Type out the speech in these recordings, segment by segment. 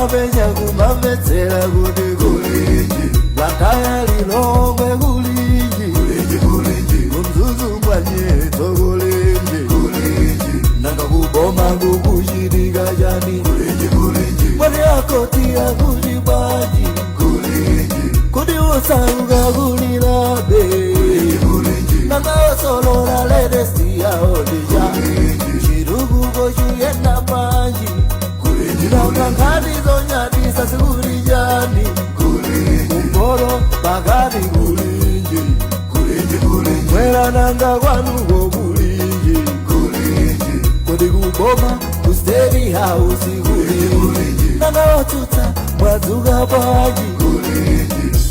Kumapenya kumamvetsera kuti kulinji, Blantyre, Lilongwe kulinji, kuMzuzu mwanyetso kulinji, nanga kuboma kukuchitika chani? Mwati akoti akuti bwanji? Kuti usauka kulilabe, nanga osolola latest yawo ndija chitukuko chuyenda bwanji? Nanga nkhani zonyadisa zikuli chani? Kumpoto, pakati kulinji, mwera nanga kwanuko kulinji? Kodi kuboma ku State House kulinji? Nanga otsutsa mwadzuka bwanji?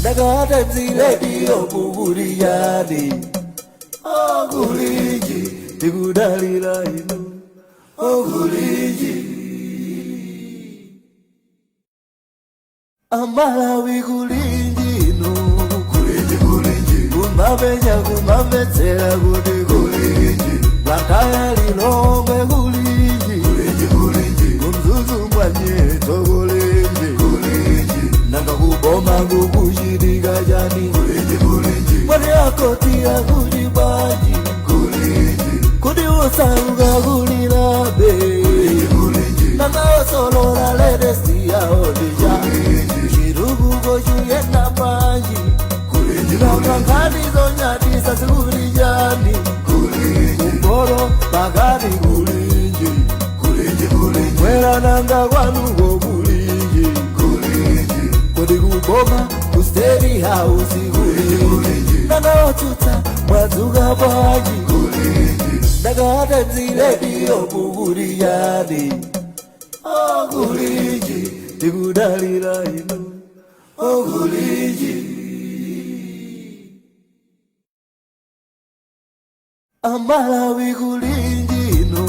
Nanga Times Radio kukuli chani? Oh, kulinji, tikudalira inu. Oh, kulinji. Amalawi kulinji inu? Kumapenya kumamvetsera kuti kulinji, Blantyre, Lilongwe kulinji, kuMzuzu mwanyetso kulinji, nanga kuboma kukuchitika chani? Mwati akoti akuti bwanji? Kuti usauka kulilabe, nanga osolola latest yawo ndija chitukuko chuyenda bwanji? Nanga nkhani zonyadisa zikuli chani? Kumpoto, pakati kulinji, mwera nanga kwanuko kulinji? Kodi kuboma ku State House kulinji? Nanga otsutsa mwadzuka bwanji? Nanga Times Radio kukuli chani? Oh, kulinji, tikudalira inu. Oh, kulinji. Amalawi kulinji inu?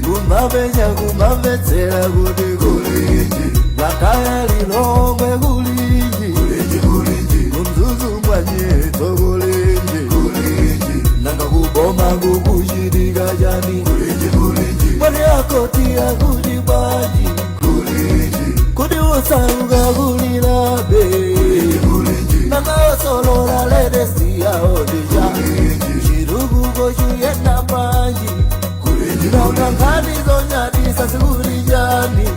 Kumapenya kumamvetsera kuti kulinji, Blantyre, Lilongwe kulinji, kuMzuzu mwanyetso kulinji, nanga kuboma kukuchitika chani? Mwati akoti akuti bwanji? Kuti usauka kulilabe, nanga osolola latest yawo ndija chitukuko chuyenda bwanji? Nanga nkhani zonyadisa zikuli chani?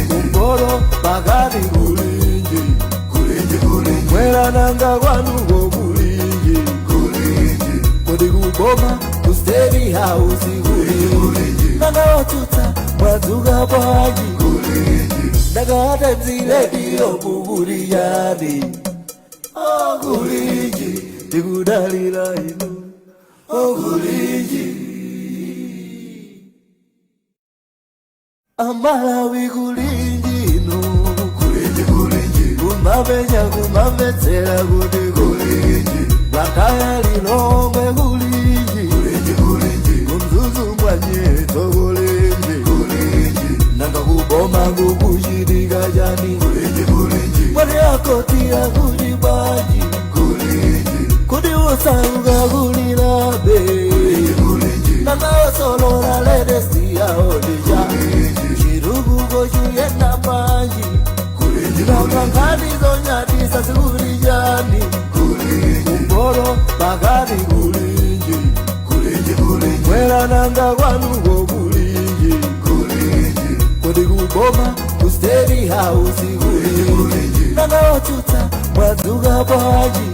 Kumpoto, pakati kulinji, mwera nanga kwanuko kulinji? Kodi kuboma ku State House kulinji? Nanga otsutsa mwadzuka bwanji? Nanga Times Radio kukuli chani? Oh, kulinji, tikudalira inu. Oh, kulinji. Amalawi kulinji inu? Kumapenya kumamvetsera kuti kulinji, Blantyre, Lilongwe kulinji, kuMzuzu mwanyetso kulinji, nanga kuboma kukuchitika chani? Mwati akoti akuti bwanji? Kuti usauka kulilabe, nanga osolola latest yawo ndija chitukuko chuyenda bwanji? Nanga nkhani zonyadisa zikuli chani? Kumpoto, pakati kulinji, mwera nanga kwanuko kulinji? Kodi kuboma ku State House kulinji? Nanga otsutsa mwadzuka bwanji?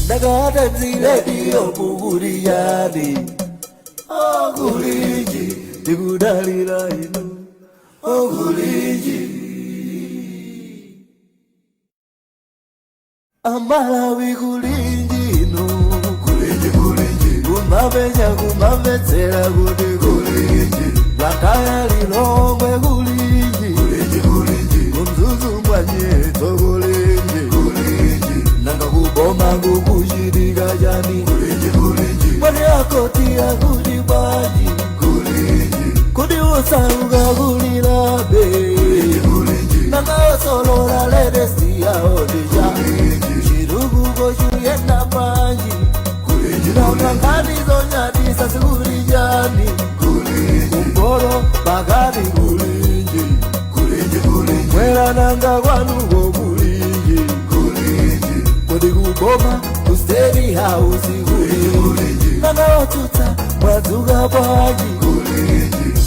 Nanga Times Radio kukuli chani? Oh, kulinji, tikudalira inu. Oh, kulinji. Amalawi kulinji inu? Kumapenya kumamvetsera kuti kulinji, Blantyre, Lilongwe kulinji, kuMzuzu mwanyetso kulinji, nanga kuboma kukuchitika chani? Mwati akoti akuti bwanji? Kuti usauka kulilabe, nanga osolola latest yawo ndija chitukuko chuyenda bwanji? Nanga nkhani zonyadisa zikuli chani? Kumpoto, pakati kulinji, Kumwera nanga kwanuko kulinji? Kodi kuboma, ku State House kulinji? Nanga otsutsa mwadzuka bwanji?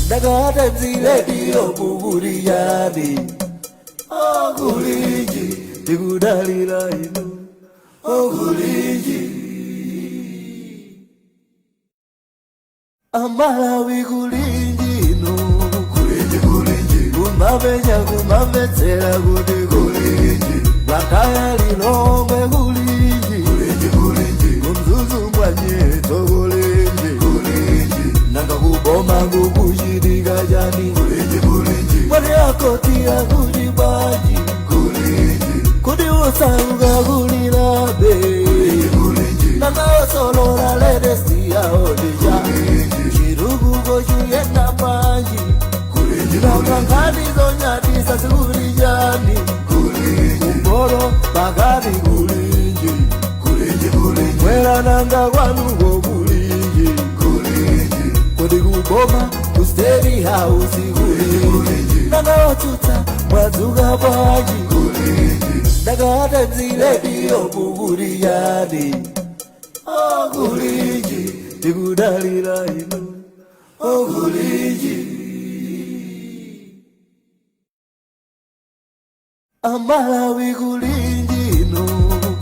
Nanga Times Radio mukuli yani? Oh, kulinji, tikudalira inu. Oh, kulinji. Amalawi, kulinji inu? Kulinji, kulinji. Kumapenya, kumamvetsera kuti kulinji? Blantyre, Lilongwe, kulinji? Kulinji, kulinji. Kumzuzu mwanyetso kulinji? Kulinji. Nanga kuboma kukuchitika chani? Kulinji, kulinji. Mwati akoti akuti bwanji? Kulinji. Kuti usauka kulilabe? Kulinji. Nanga osolola latest yaodija, chitukuko chiyenda bwanji? Nanga nkhani zonyadisa zikuli chani? Kumbolo pakati kulinji? Mwera nanga kwanuko kulinji? Kodi kuboma, ku State House kulinji? Nanga otsutsa mwadzuka bwanji? Nanga Times Radio mukuli yani? Oh, kulinji, tikudalira inu. Oh, kulinji. Amalawi, kulinji inu?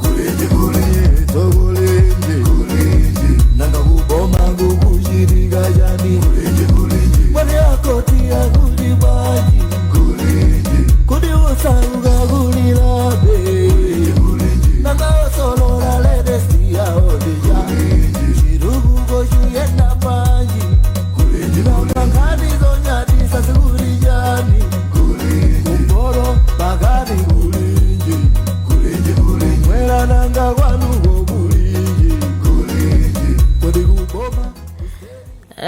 Kulinji, kulinji, kulinji, kulinji. Nanga kuboma kukuchitika chani? Kulinji, kulinji. Mwati akoti akuti bwanji? Kulinji. Kuti usauka kulilabe? Nanga osolola latest yaodija, chitukuko chiyenda bwanji? Nanga nkhani zonyadisa zikuli chani? Kumbolo pakati kulinji? Mwera nanga kwanuko kulinji? Kodi kuboma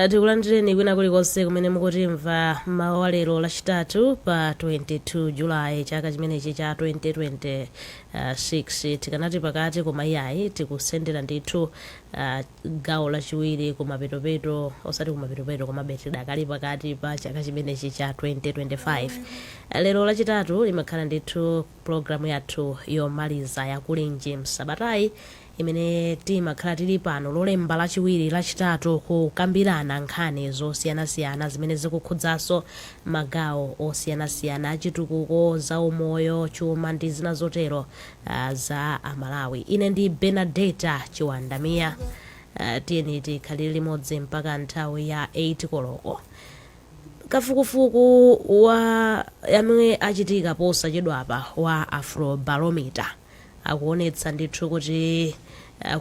Tikulandireni kwina kulikonse kumene mukutimva mawa lero Lachitatu pa 22 Julayi chaka chimenechi cha 2026. Tikanati pakati, koma iyayi, tikusendera ndithu gawo lachiwiri kumapetopeto, osati kumapetopeto, komabe tidakali pakati pa chaka chimenechi cha 2025. Lero Lachitatu limakhala ndithu programu yathu yomaliza yakulinji msabatayi, imene timakhala tili pano Lolemba, Lachiwiri, Lachitatu kukambirana nkhani zosiyanasiyana zimene zikukhudzanso magawo osiyanasiyana achitukuko, zaumoyo, chuma ndi zina zotero za Amalawi. Ine ndi Benadeta Chiwandamiya. Tiyeni tikhalire limodzi mpaka nthawi ya 8 koloko. Kafukufuku wa yamwe achitika posachedwapa wa Afrobarometer akuonetsa ndithu kuti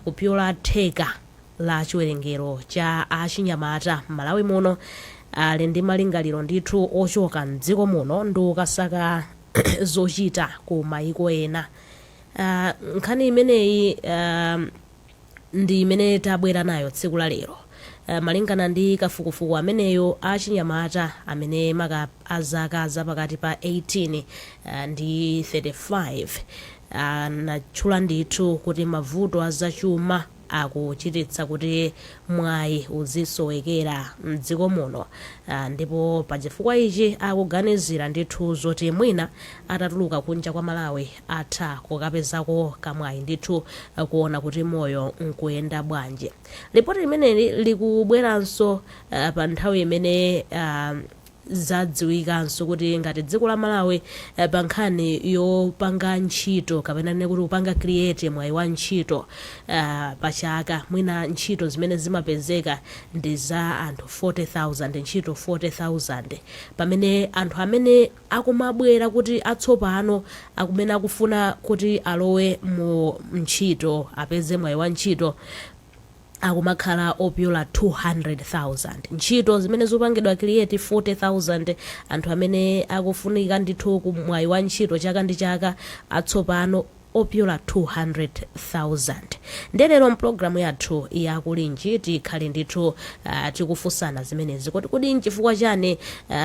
kupyola theka la chiwerengero cha achinyamata m'Malawi muno ali ndi malingaliro ndithu ochoka mdziko muno ndi kukasaka zochita ku mayiko ena. Nkhani imeneyi ndi imene tabwera nayo tsiku la lero. Malingana ndi kafukufuku ameneyo, achinyamata amene maka azaka zapakati pa 18 ndi 35 anatchula ndithu kuti mavuto azachuma akuchititsa kuti mwayi uzisowekera mdziko muno, ndipo pachifukwa ichi akuganizira ndithu zoti mwina atatuluka kunja kwa Malawi atha kukapezako kamwayi ndithu, kuona kuti moyo nkuyenda bwanji. Ripoti limeneli likubweranso pa nthawi imene zadziwikanso kuti ngati dziko la Malawi, pa nkhani yopanga ntchito, kapena nene kuti kupanga create mwayi wa ntchito, pa chaka mwina ntchito zimene zimapezeka ndi za anthu 40,000, ntchito 40,000, pamene anthu amene akumabwera kuti atsopano akumene akufuna kuti alowe mu ntchito, apeze mwayi wa ntchito, akumakhala opyola 200,000. Ntchito zimene zikupangidwa create 40,000, anthu amene akufunika ndithu ku mwayi wa ntchito chaka ndi chaka atsopano Opyola 200,000. Ndelero mpulogalamu yathu yakulinji tikhale ndithu tikufunsana zimenezi, kuti kodi nchifukwa chani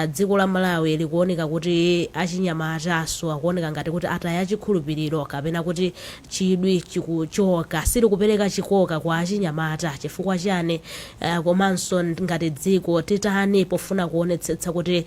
dziko la Malawi likuoneka kuti achinyamataso akuoneka ngati kuti ataya chikhulupiriro kapena kuti chidwi chikuchoka, silikupereka chikoka kwa achinyamata, chifukwa chani? Komanso ngati dziko titani pofuna kuonetsetsa kuti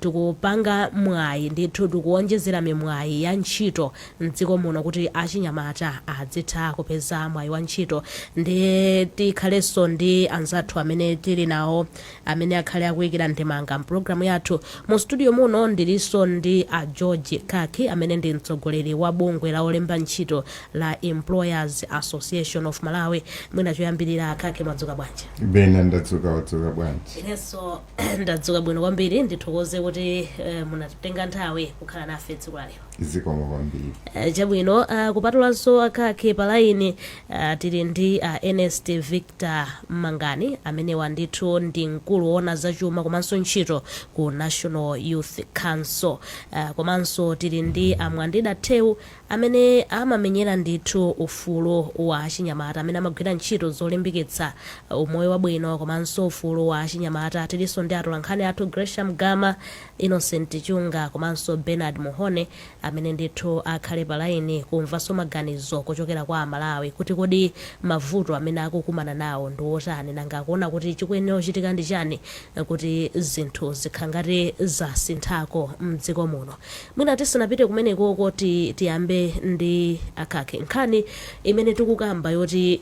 tikupanga mwayi ndithu, tikuonjezera mimwayi ya ntchito mdziko muno kuti achinyamata adzitha kupeza mwayi wa ntchito? Ndi tikhalenso ndi anzathu amene tili nawo amene akhale akuyikira ndemanga mpulogalamu yathu. Mu studio muno ndilinso ndi a George Kaki, amene ndi mtsogoleri wa bungwe la olemba ntchito la Employers Association of Malawi. Mwina choyambirira, Kaki, mwadzuka bwanji? Bena, ndadzuka. Wadzuka bwanji? Inenso ndadzuka bwino kwambiri. Ndithokoze kuti munatenga nthawi kukhala nafe tsiku la lero. Zikomo kwambiri. Chabwino, kupatulanso Akakhe, pa line tili ndi Ernest Victor Mangani, amenewa ndithu ndi mkulu woona zachuma komanso ntchito ku National Youth Council. Komanso tili ndi Amwandida Theu, amene amamenyera ndithu ufulu wa achinyamata, amene amagwira ntchito zolimbikitsa umoyo wabwino komanso ufulu wa achinyamata. Tilinso ndi atolankhani athu Gresham Gama, Innocent Chunga komanso Bernard Muhone, amene ndithu akhale pa line kumvanso maganizo kuchokera kwa Amalawi kuti kodi mavuto amene akukumana nawo ndi otani, nanga akuona kuti chikuyenera kuchitika ndi chani kuti zinthu zikhala ngati zasinthako mdziko muno. Mwina tisanapite kumenekoko, tiyambe ndi Akhakhe. Nkhani imene tikukamba yoti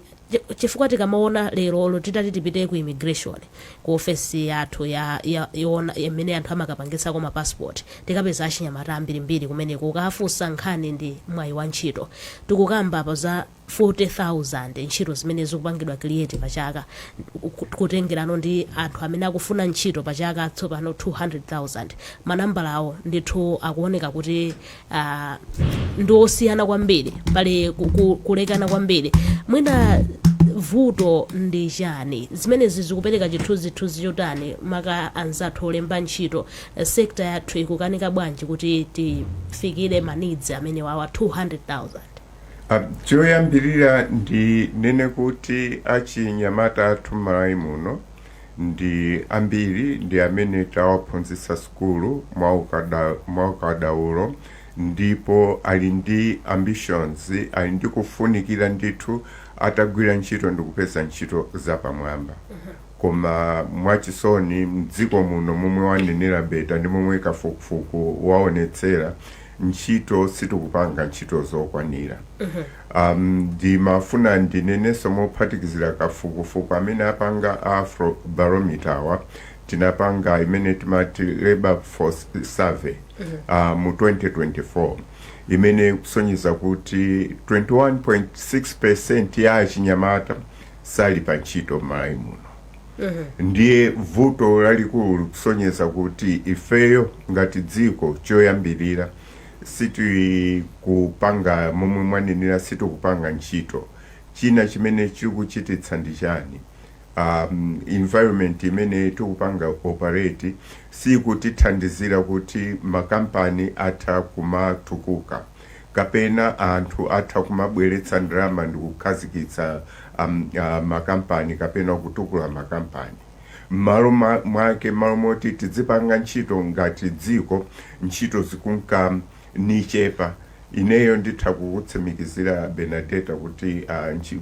chifukwa tikamaona lero lo, titati tipite ku immigration, ku ofesi yathu ya yoona imene anthu amakapangisako ma passport, tikapeza achinyamata ambirimbiri kumeneko. Ukafunsa, nkhani ndi mwayi wa ntchito. Tikukamba pa za 40,000 ntchito zimene zikupangidwa create pachaka, kutengerano ndi anthu amene akufuna ntchito pachaka tsopano 200,000. Manambala awo ndithu akuoneka kuti ndi osiyana kwambiri, pali kulekana kwambiri. Mwina vuto ndi chani? Zimenezi zikupereka chithunzithunzi chotani maka anzathu olemba ntchito? Sector yathu ikukanika bwanji kuti tifikire ma needs amene wawa 200,000? Choyambirira ndinene kuti achinyamata athu m'Malawi muno ndi ambiri ndi amene tawaphunzitsa sukulu mwaukadaulo, ndipo ali ndi ambitions, ali ndi kufunikira ndithu atagwira ntchito ndi kupeza ntchito zapamwamba. Koma mwachisoni, mdziko muno, momwe wanenera Beta ndi momwe kafukufuku waonetsera, ntchito sitikupanga ntchito zokwanira. Ndimafuna ndinenenso mophatikizira kafukufuku amene apanga Afro Barometer wa tinapanga imene timati Labour Force Survey mu 2024, imene kusonyeza kuti 21.6% ya achinyamata sali pa ntchito m'Malawi muno. Ndiye vuto lalikulu likusonyeza kuti ifeyo ngati dziko, choyambirira sitikupanga, momwe mwanenera, sitikupanga ntchito. China chimene chikuchititsa ndi chani? Environment imene tikupanga operate sikutithandizira kuti makampani atha kumatukuka kapena anthu atha kumabweretsa ndalama ndi kukhazikitsa makampani kapena kutukula makampani. M'malo mwake, m'malo moti tidzipanga ntchito ngati dziko, ntchito zikunka nichepa. Ineyo nditha kukutsimikizira, Benadeta, kuti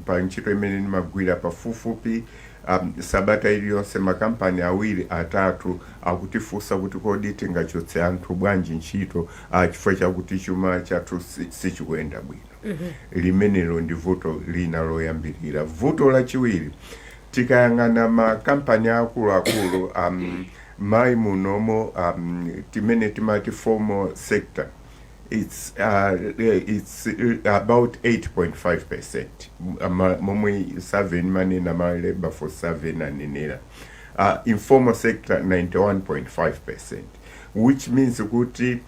pa ntchito imene ndimagwira, pafupifupi sabata iliyonse makampani awiri, atatu akutifunsa kuti kodi tingachotse anthu bwanji ntchito, chifukwa chakuti chuma chathu sichikuyenda bwino. Limenelo ndi vuto lina loyambirira. Vuto lachiwiri, tikayang'ana makampani akuluakulu mayi munomo, timene timati formal sector, it's about 8.5%, momwe survey manena ma Labour Force Survey nanenera. Informal sector 91.5%, which means kuti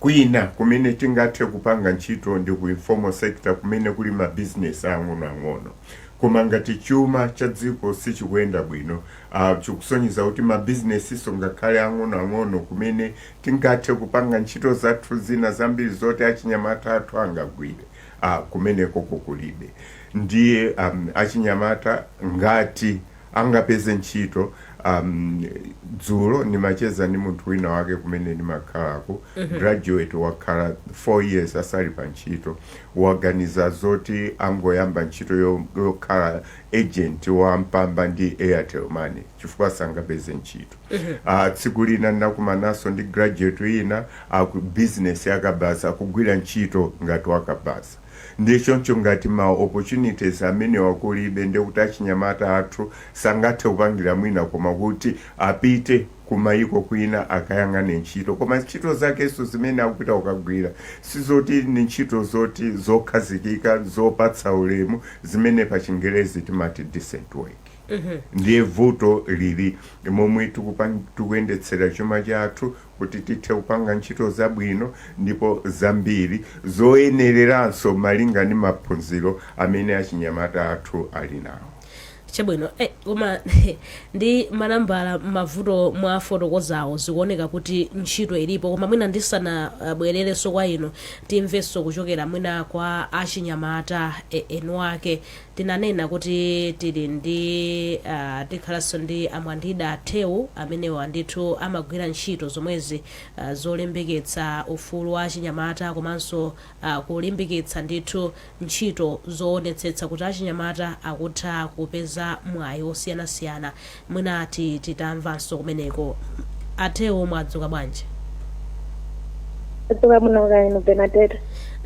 kwina kumene tingathe kupanga ntchito ndi ku informal sector, kumene kuli mabizinesi ang'onoang'ono. Koma ngati chuma cha dziko sichikuyenda bwino, chikusonyeza kuti mabizinesiso ngakhale ang'onoang'ono kumene tingathe kupanga ntchito zathu zina zambiri zoti achinyamata athu angagwire. Kumeneko kukulibe. Ndiye achinyamata ngati angapeze ntchito, dzulo ndimacheza ndi munthu wina wake kumene ndimakhalako, graduate, wakhala 4 years asali pa ntchito, waganiza zoti angoyamba ntchito yokhala agent wa Mpamba ndi Airtel Money chifukwa sangapeze ntchito. Tsiku lina ndinakumananso ndi graduate ina aku business yakabaza, akugwira ntchito ngati wakabaza. Ndiye choncho ngati ma opportunities amene wakulibe, ndekuti achinyamata athu sangathe kupangira mwina koma kuti apite kumayiko kwina akayang'ane ntchito. Koma ntchito zakenso zimene akupita kukagwira sizoti ni ntchito zoti zokhazikika, zopatsa ulemu, zimene pa Chingerezi timati decent work. Ndiye vuto lili momwe tikuyendetsera chuma chathu kuti tithe kupanga ntchito zabwino ndipo zambiri zoyenereranso malinga ndi maphunziro amene achinyamata athu ali nawo. Chabwino. Koma ndi manambala, mavuto mwafotokozawo, zikuoneka kuti ntchito ilipo. Koma mwina ndisanabwererenso kwa inu, timvenso kuchokera mwina kwa achinyamata enu ake. Tinanena kuti tili ndi tikhalanso ndi Amwandida Theu, amenewa ndithu amagwira ntchito zomwezi zolimbikitsa ufulu wa achinyamata komanso kulimbikitsa ndithu ntchito zoonetsetsa kuti achinyamata akutha kupeza mwayi osiyanasiyana. Mwina titamvanso kumeneko. Atheu, mwadzuka bwanji? Tadzuka bwino, kaya Benadeta?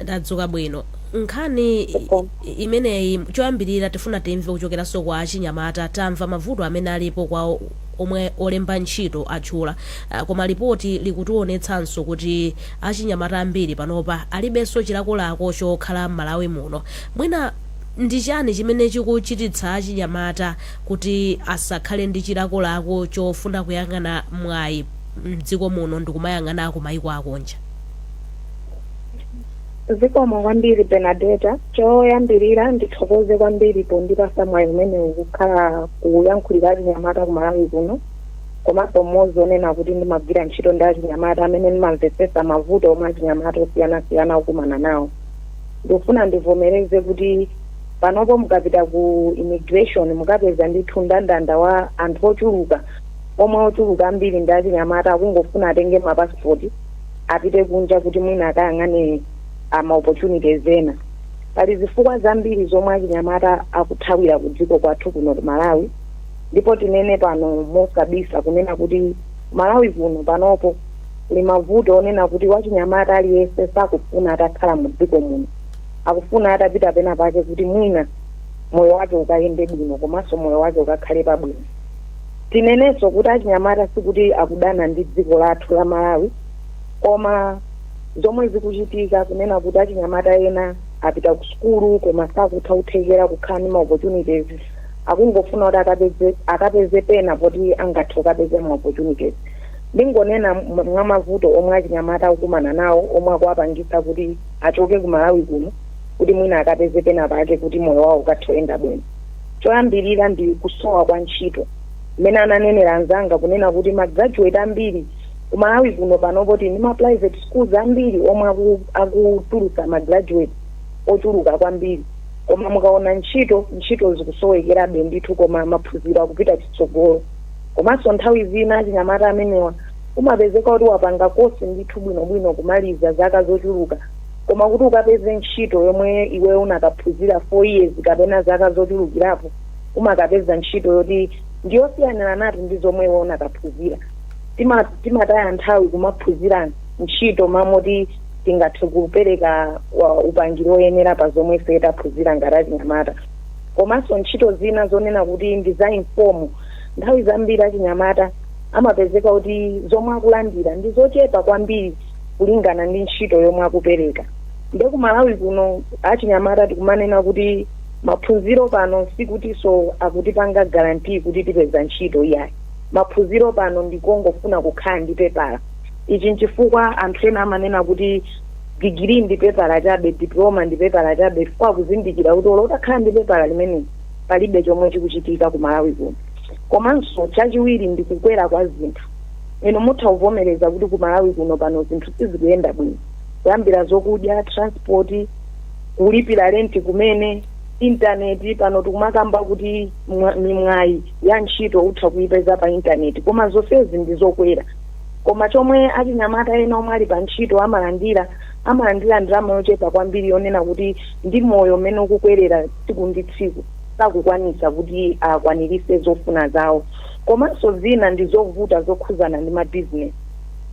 Ndadzuka bwino. Nkhani imeneyi, choyambirira tifuna timve kuchokeranso kwa achinyamata. Tamva mavuto amene alipo kwa omwe olemba ntchito atchula. Koma ripoti likutionetsanso kuti achinyamata ambiri panopa alibenso chilakolako chokhala m'Malawi muno. Mwina ndi chani chimene chikuchititsa achinyamata kuti asakhale ndi chilakolako chofuna kuyang'ana mwayi mdziko muno ndikumayang'ana kumayiko akunja? Zikomo kwambiri, Benadeta. Choyambirira ndithokoze kwambiri pondipasa mwayi umenewu kukhala kuyankhulira achinyamata ku Malawi kuno, komanso mmodzi onena kuti ndimagwira ntchito ndi achinyamata amene ndimamvetsetsa mavuto omwe achinyamata osiyanasiyana akukumana nawo. Ndikufuna ndivomereze kuti panopo mukapita ku immigration mukapeza ndithu ndandanda wa anthu ochuluka, omwe ochuluka ambiri ndi achinyamata akungofuna atenge mapasipoti apite kunja kuti mwina akayang'ane ama opportunities ena. Pali zifukwa zambiri zomwe achinyamata akuthawira ku dziko kwathu kuno ku Malawi, ndipo tinene pano mosabisa kunena kuti Malawi kuno panopo kuli mavuto onena kuti wachinyamata aliyense sakufuna atakhala mu dziko muno, akufuna atapita pena pake kuti mwina moyo wake ukayende bwino komanso moyo wake ukakhale pabwino. Tinenenso kuti achinyamata sikuti akudana ndi dziko lathu la Malawi, koma zomwe zikuchitika kunena kuti achinyamata ena apita ku sukulu koma sakutha kuthekera kukhala ndi ma opportunities, akungofuna kuti akapeze pena poti angathe kukapeza ma opportunities. Ndingonena mwa mavuto omwe achinyamata akukumana nawo omwe akuwapangitsa kuti achoke ku Malawi kuno kuti mwina akapeze pena pake kuti moyo wawo ukathe kuyenda bwino. Choyambirira ndi kusowa kwa ntchito, mmene ananenera anzanga kunena kuti ma graduate ambiri ku Malawi kuno panopo tili ndi ma private schools ambiri omwe akutulutsa ma graduate ochuluka kwambiri, koma mukaona ntchito, ntchito zikusowekerabe ndithu, koma maphunziro akupita chitsogolo. Komanso nthawi zina achinyamata amenewa umapezeka kuti wapanga kosi ndithu bwinobwino kumaliza zaka zochuluka, koma kuti ukapeze ntchito yomwe iwe unakaphunzira 4 years kapena zaka zochulukirapo, umakapeza ntchito yoti ndiyosiyanira nati ndi zomwe iwe unakaphunzira. Timataya nthawi kumaphunzira ntchito mamoti tingathe kupereka upangiri woyenera pa zomwe ife taphunzira ngati achinyamata. Komanso ntchito zina zonena kuti ndi za informal, nthawi zambiri achinyamata amapezeka kuti zomwe akulandira ndi zochepa kwambiri kulingana ndi ntchito yomwe akupereka. Nde ku Malawi kuno achinyamata tikumanena kuti maphunziro pano sikutinso akutipanga guarantee kuti tipeza ntchito, iyayi. Maphunziro pano ndikongofuna kukhala ndi pepala. Ichi nchifukwa anthu ena amanena kuti digiri ndi pepala chabe, diploma ndi pepala chabe, chifukwa kuzindikira kuti olo utakhala ndi pepala limene palibe chomwe chikuchitika ku Malawi kuno. Komanso chachiwiri ndi kukwera kwa zinthu. Inu mutha kuvomereza kuti ku Malawi kuno pano zinthu sizikuyenda bwino, kuyambira zokudya, transport. Kulipira renti kumene, intaneti pano tikumakamba kuti mimwayi ya ntchito utha kuyipeza pa intaneti, koma zonsezi ndi zokwera. Koma chomwe achinyamata ena omwe ali pa ntchito amalandira ndalama yochepa kwambiri, yonena kuti ndi moyo umene ukukwerera tsiku ndi tsiku sakukwanisa kuti akwanirise zofuna zawo. Komanso zina ndi zovuta zokhuzana ndi mabizinesi.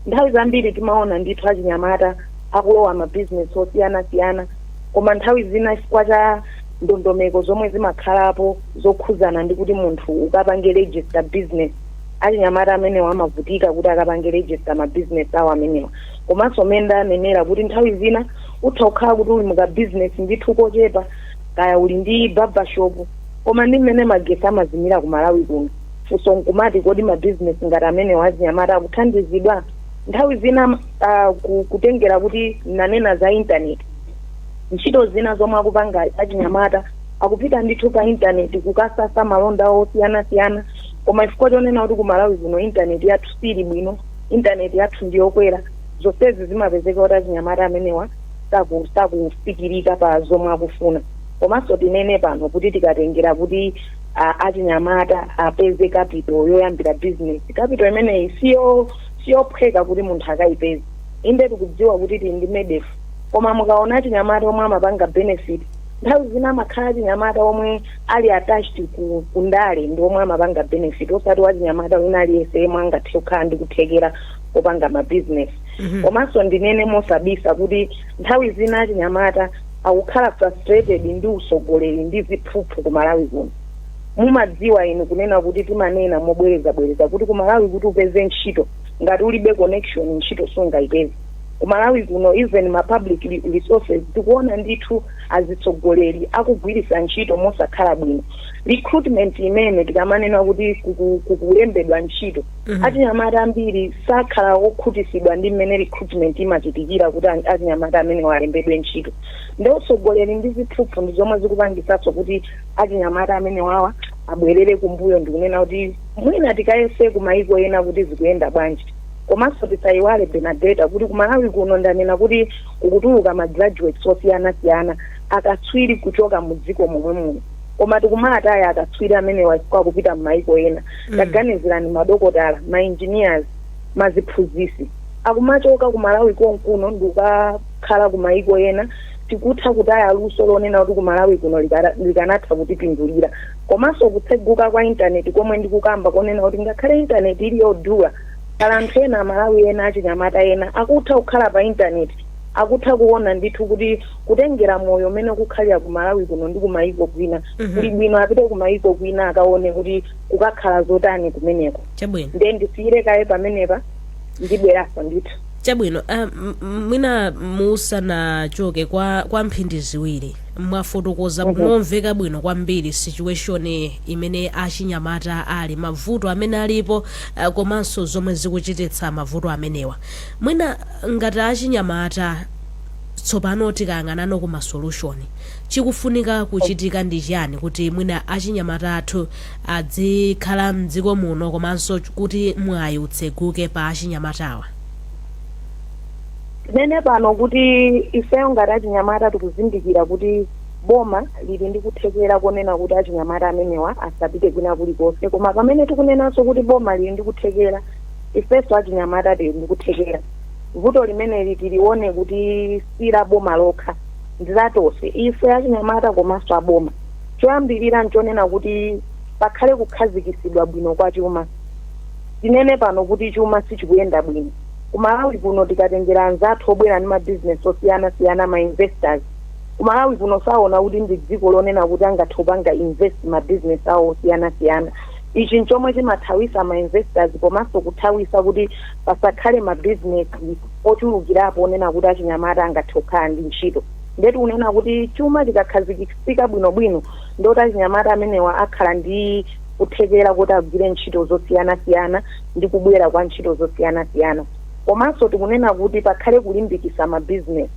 Nthawi zambiri timaona ndithu achinyamata akulowa mabizinesi osiyanasiyana, koma nthawi zina chifukwa cha ndondomeko zomwe zimakhalapo zokhuzana ndi kuti munthu ukapange register business, achinyamata amenewa amavutika kuti akapange register mabizinesi awo amenewa. Komanso mmene ndanenera kuti nthawi zina utha kukhala kuti uli mukabizinesi ndithu kochepa, kaya uli ndi barber shop, koma ndi mmene magesi amazimira ku Malawi kuno, funso nkumati, kodi mabizinesi ngati amenewa achinyamata akuthandizidwa? Nthawi zina kutengera kuti nanena za intaneti, ntchito zina zomwe akupanga achinyamata akupita ndithu pa intaneti kukasasa malonda osiyanasiyana, koma chifukwa chonena kuti ku Malawi kuno intaneti yathu sili bwino, intaneti yathu ndiyokwera, zonsezi zimapezeka kuti achinyamata amenewa sakufikirika pa zomwe akufuna. Komanso tinene pano kuti tikatengera kuti achinyamata apeze capital yoyambira business, capital imeneyi siyophweka kuti munthu akayipeze. Inde, tikudziwa kuti tili ndi MEDEF, koma mukaona achinyamata omwe amapanga benefit, nthawi zina amakhala achinyamata omwe ali attached ku ndale ndi omwe amapanga benefit, osati wachinyamata wina aliyense yemwe angathe kukhala ndi kuthekera kopanga mabizinesi. Komanso ndinene mosabisa kuti nthawi zina achinyamata akukhala frustrated ndi usogoleri ndi ziphuphu ku Malawi kuno. Mumadziwa inu kunena kuti timanena mobwerezabwereza kuti ku Malawi kuti upeze ntchito, ngati ulibe connection, ntchito sungayipeze ku Malawi kuno. Even ma public resources tikuona ndithu azitsogoleri akugwiritsa ntchito mosakhala bwino. Recruitment imene tikamanena kuti kukulembedwa ntchito, achinyamata ambiri sakhala okhutisidwa ndi mmene recruitment imachitikira kuti achinyamata amene walembedwe ntchito. Ndi utsogoleri ndi ziphuphu ndi zomwe zikupangisanso kuti achinyamata amene wawa abwerere kumbuyo, ndikunena kuti mwina tikayese kumayiko ena kuti zikuyenda bwanji. Komanso tisayiwale, Benadeta, kuti kumalawi kuno ndanena kuti kukutuluka ma graduates osiyanasiyana, akatswiri kuchoka mu dziko momwe muno, koma tikumataya akatswiri amene akupita m'mayiko ena. Taganizirani madokotala, ma engineers, maziphunzisi akumachoka kumalawi konkuno ndikukakhala kumayiko ena. Tikutha kutaya luso lonena kuti kumalawi kuno likanatha kutipindulira. Komanso kutseguka kwa intaneti komwe ndikukamba konena kuti ngakhale intaneti ili yodula, pala anthu ena, Amalawi ena, achinyamata ena akutha kukhala pa intaneti, akutha kuona ndithu kuti kutengera moyo umene kukhalira ku Malawi kuno ndi kumayiko kwina, kuli bwino apite kumayiko kwina akaone kuti kukakhala zotani kumeneko. Ndiye ndisiyire kaye pamenepa, ndibweranso ndithu. Chabwino. Mwina musanachoke, kwa mphindi 2, mwafotokoza momveka bwino kwambiri situation imene achinyamata ali, mavuto amene alipo, komanso zomwe zikuchititsa mavuto amenewa. Mwina ngati achinyamata tsopano tikayang'anano ku ma solution, chikufunika kuchitika ndi chiyani kuti mwina achinyamata athu adzikhala mdziko muno, komanso kuti mwayi utseguke pa achinyamatawa? Tinene pano kuti ifeyo ngati achinyamata tikuzindikira kuti boma lili ndi kuthekera konena kuti achinyamata amenewa asapite kwina kulikonse. Koma pamene tikunenanso kuti boma lili ndi kuthekera, ifenso achinyamata tili ndi kuthekera. Vuto limeneli tilione kuti si la boma lokha, ndi la tonse ife achinyamata komanso aboma. Choyambirira nchonena kuti pakhale kukhazikisidwa bwino kwa chuma. Tinene pano kuti chuma sichikuyenda bwino kumalawi kuno. Tikatengera anzathu obwera ndi mabizinesi osiyanasiyana, ma investors, kumalawi kuno saona kuti ndi dziko lonena kuti angathe kupanga invest mabizinesi awo osiyanasiyana. Ichi nchomwe chimathawisa ma investors, komanso kuthawisa kuti pasakhale mabizinesi ochulukirapo onena kuti achinyamata angathe kukhala ndi ntchito. Ndetu kunena kuti chuma chikakhazikitsika bwinobwino, ndoti achinyamata amenewa akhala ndi kuthekera kuti agwire ntchito zosiyanasiyana ndi kubwera kwa ntchito zosiyanasiyana. Komanso tikunena kuti pakhale kulimbikisa mabizinesi.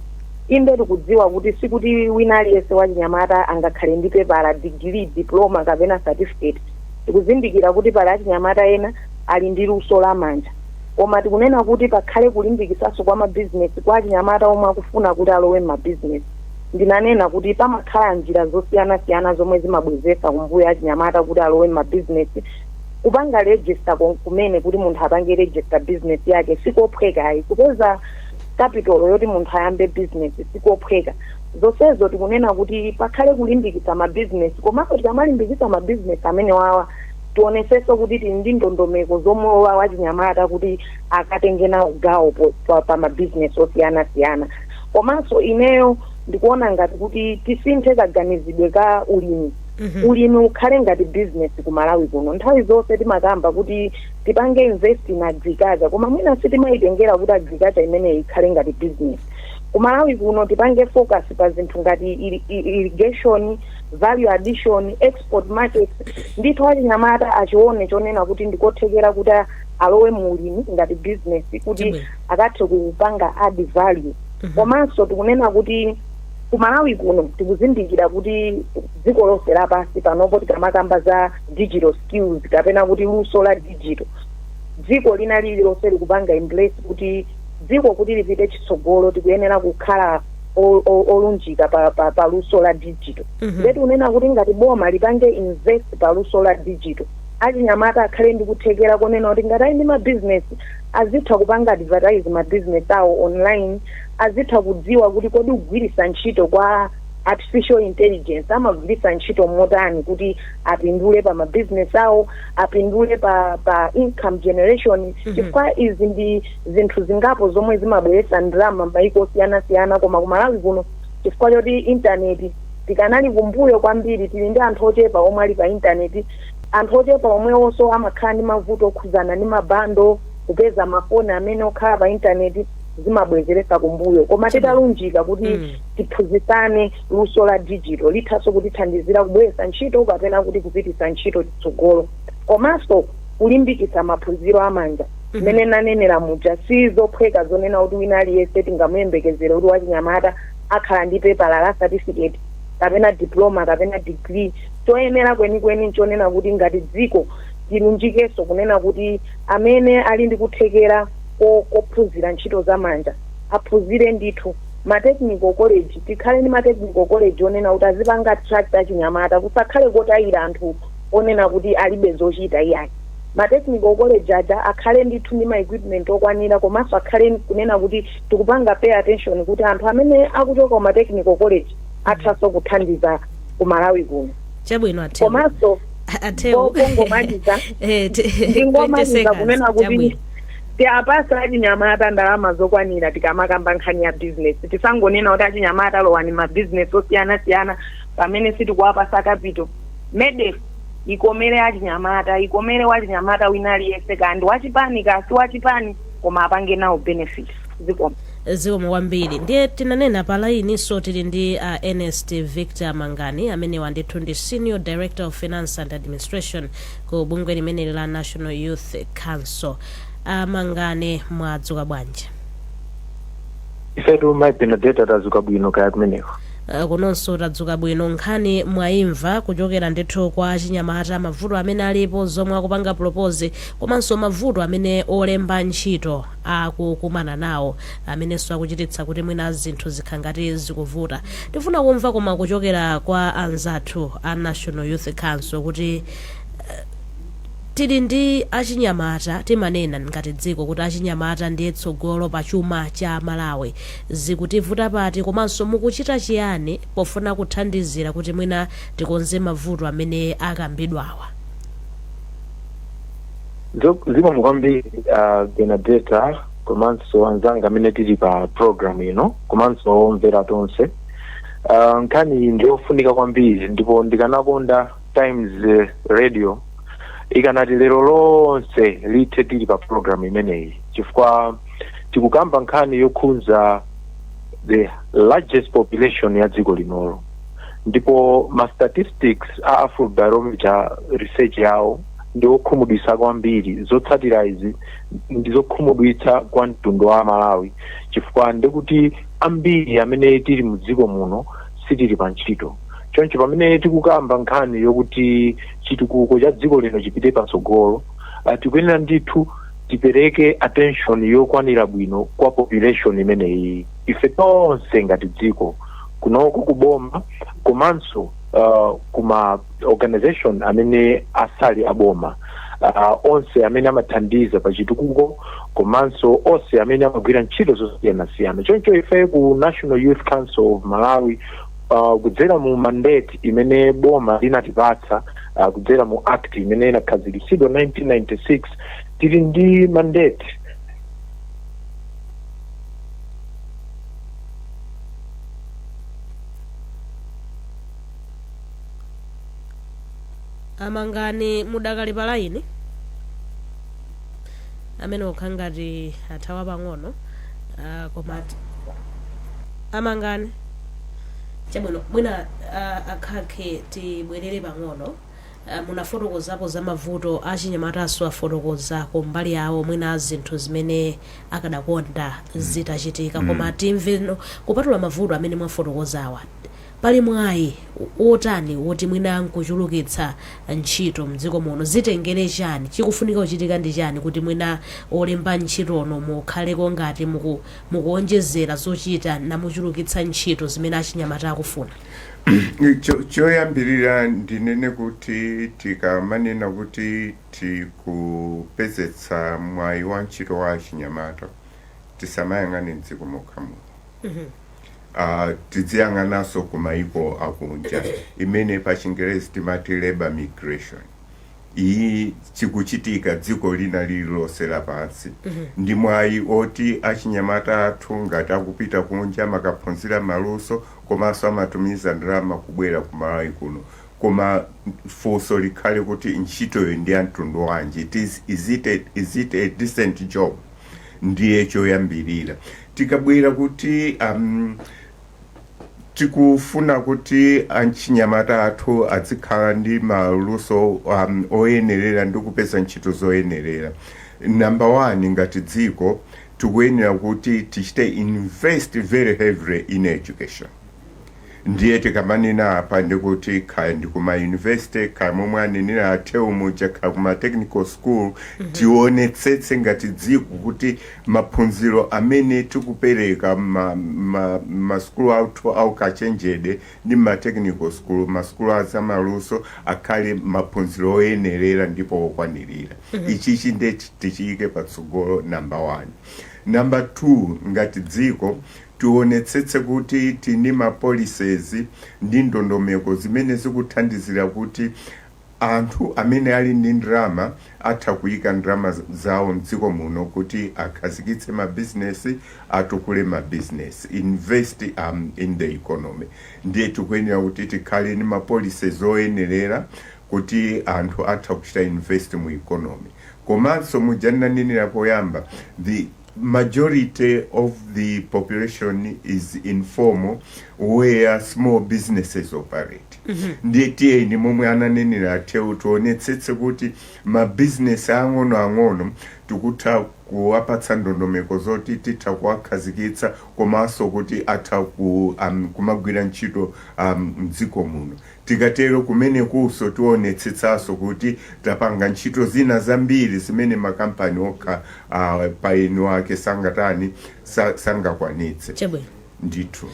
Inde, tikudziwa kuti sikuti wina aliyense wachinyamata angakhale ndi pepala, degree, diploma kapena certificate. Tikuzindikira kuti pali achinyamata ena ali ndi luso lamanja, koma tikunena kuti pakhale kulimbikisanso kwa mabizinesi kwa achinyamata omwe akufuna kuti alowe m'mabizinesi. Ndinanena kuti pamakhala njira zosiyanasiyana zomwe zimabwezesa kumbuyo achinyamata kuti alowe m'mabizinesi. Kupanga register kumene kuti munthu apange register business yake sikophweka ayi. Kupeza capital yoti munthu ayambe business sikophweka. Zonsezo tikunena kuti pakhale kulimbikitsa mabizinesi, komanso tikamalimbikitsa mabizinesi amene wawa, tionesenso kuti tili ndi ndondomeko zomwe wachinyamata kuti akatenge nawo gawo pa mabizinesi osiyanasiyana. Komanso ineyo ndikuona ngati kuti tisinthe kaganizidwe ka ulimi. Ulimi ukhale ngati business ku Malawi kuno. Nthawi zonse timakamba kuti tipange invest in agriculture, koma mwina sitimayitengera kuti agriculture imeneyi ikhale ngati business ku Malawi kuno. Tipange focus pa zinthu ngati irrigation, value addition, export markets. Ndithu achinyamata achione chonena kuti ndikothekera kuti alowe mu ulimi ngati business kuti akathe kupanga add value. Komanso tikunena kuti ku Malawi kuno tikuzindikira kuti dziko lonse lapansi panopo, tikamakamba za digital skills kapena kuti luso la digital, dziko lina lililonse likupanga embrace kuti dziko kuti lipite chitsogolo tikuyenera kukhala olunjika pa luso la digital. Nde tikunena kuti ngati boma lipange invest pa luso la digital, achinyamata akhale ndi kuthekera konena kuti ngati ali ndi mabizinesi azitha kupanga advertise mabizinesi awo online, azitha kudziwa kuti kodi kugwiritsa ntchito kwa artificial intelligence amagwiritsa ntchito motani kuti apindule pa mabizinesi awo, apindule pa income generation, chifukwa izi ndi zinthu zingapo zomwe zimabweretsa ndalama m'mayiko osiyanasiyana. Koma ku Malawi kuno, chifukwa choti intaneti tikanali kumbuyo kwambiri, tili ndi anthu ochepa omwe ali pa intaneti, anthu ochepa omwewonso amakhala ndi mavuto okhudzana ndi ma bundle, kupeza mafoni amene okhala pa intaneti, zimabwezeretsa kumbuyo. Koma titalunjika kuti tiphunzitsane luso la digital, lithanso kutithandizira kubweretsa ntchito kapena kuti kupititsa ntchito chitsogolo. Komanso kulimbikitsa maphunziro amanja, mmene nanenera muja, si zophweka zonena kuti wina aliyense tingamuyembekezere kuti wachinyamata akhala ndi pepala la certificate kapena diploma kapena degree. Choyenera kwenikweni nchonena kuti ngati dziko tilunjikenso kunena kuti amene ali ndi kuthekera kophunzira ntchito zamanja aphunzire ndithu. Ma technical college, tikhale ndi ma technical college onena kuti azipanga attract achinyamata, kusakhale kotayira anthu onena kuti alibe zochita iyayi. Ma technical college aja akhale ndithu ndi ma equipment okwanira, komanso akhale kunena kuti tikupanga pay attention kuti anthu amene akuchoka kuma technical college athanso kuthandiza ku Malawi kuno. Chabwino, Atheu. Komanso Atheu. Pongomaliza, 20 ndingomaliza seconds. kunena kuti tiapasa achinyamata ndalama zokwanira. Tikamakamba nkhani ya business, tisangonena kuti achinyamata lowani ma business osiyanasiyana pamene sitikuwapasa capital. MEDEF ikomere achinyamata, ikomere wachinyamata wina aliyense, kandi wachipani kasi wachipani, koma apange nawo benefit. Zikomo. Zikomo kwambiri. Ndiye tinanena pa line-nso tili ndi Ernest Victor Mangani, amene wandithu ndi Senior Director of Finance and Administration ku bungwe limeneli la National Youth Council. Mangani, mwadzuka bwanji? Ifetu, mai Benedetta, tadzuka bwino. Kaya kumeneko? Kunonso tadzuka bwino. Nkhani mwayimva kuchokera ndithu kwa chinyamata, mavuto amene alipo, zomwe akupanga propose, komanso mavuto amene olemba ntchito akukumana nawo, amenenso akuchititsa kuti mwina zinthu zikhala ngati zikuvuta. Tifuna kumva koma kuchokera kwa anzathu a National Youth Council kuti tili ndi achinyamata, timanena ngati dziko kuti achinyamata ndiye tsogolo pa chuma cha Malawi, zikutivuta pati, komanso mukuchita chiyani pofuna kuthandizira kuti mwina tikonze mavuto amene akambidwawa? Zikomo kwambiri, Benedetta, komanso anzanga amene tili pa program ino, komanso omvera tonse. Nkhani iyi ndiyofunika kwambiri, ndipo ndikanakonda Times Radio ikanati lero lonse lithe tili pa program imeneyi, chifukwa tikukamba nkhani yokhudza the largest population ya dziko linolo. Ndipo ma statistics a Afrobarometer research yawo ndi okhumudwitsa kwambiri. Zotsatira izi ndi zokhumudwitsa kwa mtundu wa Malawi, chifukwa ndikuti ambiri amene tili mu dziko muno sitili pa ntchito. Choncho pamene tikukamba nkhani yokuti chitukuko cha dziko lino chipite patsogolo, tikuyenera ndithu tipereke attention yokwanira bwino kwa population imeneyi, ife tonse ngati dziko. Kunoko kuboma komanso kuma organization amene asali aboma, onse amene amathandiza pa chitukuko komanso onse amene amagwira ntchito zosiyanasiyana. Choncho ife ku National Youth Council of Malawi, kudzera mu mandate imene boma linatipatsa, kudzera mu act imene inakhazikitsidwa 1996, tili ndi mandate Amangani, mudakali pa line? Amene okha ngati athawa pang'ono, koma amangani, chabwino, mwina akhakhe tibwerere pang'ono. Munafotokozapo za mavuto achinyamataso, afotokoza kumbali yawo mwina zinthu zimene akadakonda zitachitika, koma timve, kupatula mavuto amene mwafotokozawa, pali mwayi wotani woti mwina nkuchulukitsa ntchito mdziko muno? Zitengere chani? Chikufunika kuchitika ndi chani kuti mwina olemba ntchitono mukhaleko ngati mukuonjezera zochita namuchulukitsa ntchito zimene achinyamata akufuna? Choyambirira ndinene kuti tikamanena kuti tikupezetsa mwayi wa ntchito wa achinyamata, tisamayang'ane mdziko mokha muno, tidziyang'ananso ku maiko akunja, imene pa Chingerezi timati labor migration. Iyi chikuchitika dziko lina lililonse lapansi. Ndi mwayi oti achinyamata athu ngati akupita kunja makaphunzira maluso, komanso amatumiza ndalama kubwera ku Malawi kuno. Koma funso likhale kuti ntchitoyo ndi ya mtundu wanji? It is, is, it a, is it a decent job? Ndiye choyambirira. Tikabwera kuti tikufuna kuti achinyamata athu azikhala ndi maluso oyenerera ndi kupeza ntchito zoyenerera, number one, ngati dziko tikuyenera kuti tichite invest very heavily in education. Ndiye tikamanena apa ndikuti kaya ndi kuma university, kaya momwe anenera atheu muja, kaya kuma technical school, tionetsetse ngati dziko kuti maphunziro amene tikupereka masukulu athu aukachenjede ndi ma technical school, masukulu azamaluso, akhale maphunziro oyenerera ndipo okwanirira. Ichichi ndiye tichiyike patsogolo, number one. Number two, ngati dziko tionetsetse kuti tini ma policies ndi ndondomeko zimene zikuthandizira kuti anthu amene ali ndi ndalama atha kuyika ndalama zawo mdziko muno kuti akhazikitse mabizinesi, atukule mabizinesi, invest in the economy. Ndiye tikuyenera kuti tikhale ndi ma policies oyenerera kuti anthu atha kuchita invest mu economy. Komanso muja ndinanenera poyamba, the majority of the population is informal, where small businesses operate. Ndiye tiyeni, momwe ananenera atheu, tionetsetse kuti mabizinesi ang'onoang'ono tikutha kuwapatsa ndondomeko zoti titha kuwakhazikitsa, komanso kuti atha kumagwira ntchito mdziko muno. Tikatero kumenekunso tionetsetsanso kuti tapanga ntchito zina zambiri zimene makampani okha pa eni ake sangatani, sangakwanitse. Chabwino. Ndithu.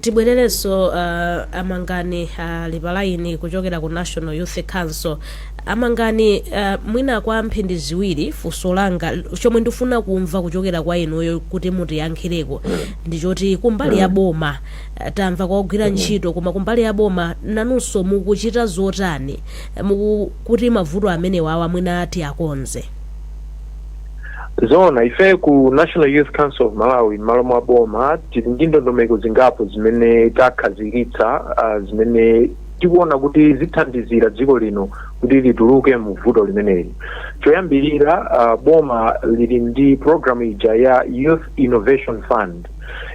Tibwererenso, amangani ali pa line kuchokera ku National Youth Council. Amangani, mwina kwa mphindi 2, funso langa, chomwe ndifuna kumva kuchokera kwa inuyo kuti mutiyankhireko, ndichoti kumbali ya boma, tamva kwa ogwira ntchito, koma kumbali ya boma nanunso mukuchita zotani kuti mavuto amenewawa mwina tiakonze? Zona, ife ku National Youth Council of Malawi, m'malo mwa boma, tili ndi ndondomeko zingapo zimene takhazikitsa, zimene tikuona kuti zithandizira dziko lino kuti lituluke mu vuto limeneli. Choyambirira, boma lili ndi program ija ya Youth Innovation Fund,